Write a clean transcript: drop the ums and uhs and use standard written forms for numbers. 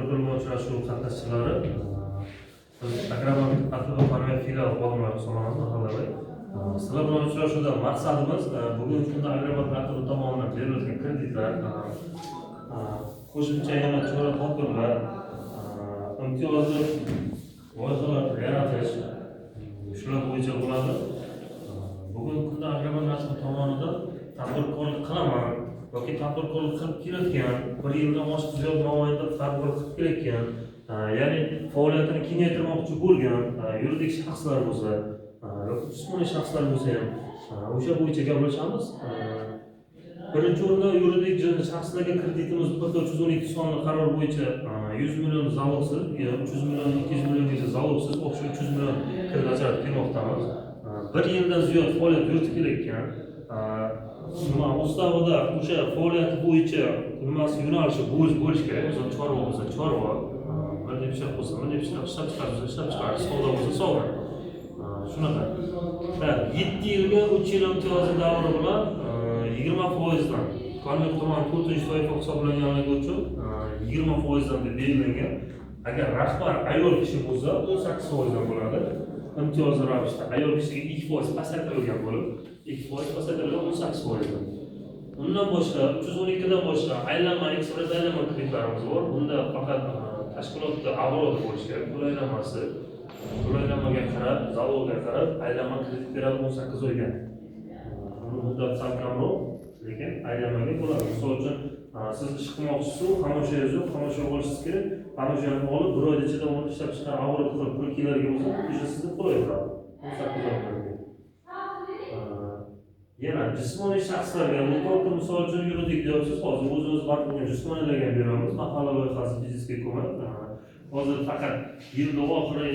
Tadbirkorlar uchrashuvi qatnashchilari, biz Agrobank ATB Parmer filial xodimlari hisoblanamiz, mahallabay. Sizlar bilan uchrashuvda maqsadimiz bugungi kunda Agrobank ATB tomonidan berilayotgan kreditlar, qo'shimcha yana chora tadbirlar, imtiyozli loyihalar yaratish, shular bo'yicha bo'ladi. Bugungi kunda Agrobank ATB tomonidan tadbirkorlik qilaman yoki tadbirkorlik qilib kelayotgan, bir yildan oshiq ziyod mobaynida tadbirkorlik qilib kelayotgan, ya'ni faoliyatini kengaytirmoqchi bo'lgan yuridik shaxslar bo'lsa yoki jismoniy shaxslar bo'lsa ham, o'sha bo'yicha gaplashamiz. Birinchi o'rinda yuridik shaxslarga kreditimiz PK 312 sonli qaror bo'yicha 100 million zalogsiz, 300 million, 200 milliongacha zalogsiz, общий 300 million kredit ajratib kelmoqdamiz. Bir yildan ziyod faoliyat yuritib kelayotgan, nima ustavida o'sha faoliyati bo'yicha nimasi, yo'nalishi bo'lishi kerak. Masalan, chorva bo'lsa chorva, milliy pishiriq bo'lsa milliy pishiriq, ishlab chiqarish bo'lsa ishlab chiqarish, savdo bo'lsa savdo. Shunaqa. Так, 7 yilga 3 yil imtiyozli davri bilan 20 foizdan, Konver tomoni to'rtinchi toifa hisoblanganligi uchun 20 foizdan deb belgilangan. Agar rahbar ayol kishi bo'lsa, 18 foizdan bo'ladi. Imtiyozli ravishda ayol kishiga 2 foiz pasaytirilgan bo'lib, 2 foiz pasaytirilgan, 18 foizdan. Undan boshqa, 312dan boshqa aylanma, ekspress aylanma kreditlarimiz bor. Bunda faqat tashkilotda оборот i bo'lishi kerak, pul aylanmasi. Pul aylanmaga qarab, залог ga qarab aylanma kredit beradi 18 oyga. Uni muddati sal kamroq, lekin aylanmaga bo'ladi. Misol uchun, siz ish qilmoqchisiz, xomashyoyingiz yo'q, xomashyo olishingiz kerak. Xomashyoni olib, bir oyda ichida uni ishlab chiqarib, оборот qilib, pul keladigan bo'lsa, o'sha sizni pul turadi 18 oy muddatga. Yana jismoniy shaxslarga, не только, misol uchun, yuridik deyapsiz, hozir o'zimiz band bo'lgan jismoniylarga ham beramiz. Mahalla loyihasi, biznesga ko'mak. Hozir faqat yilni oxiri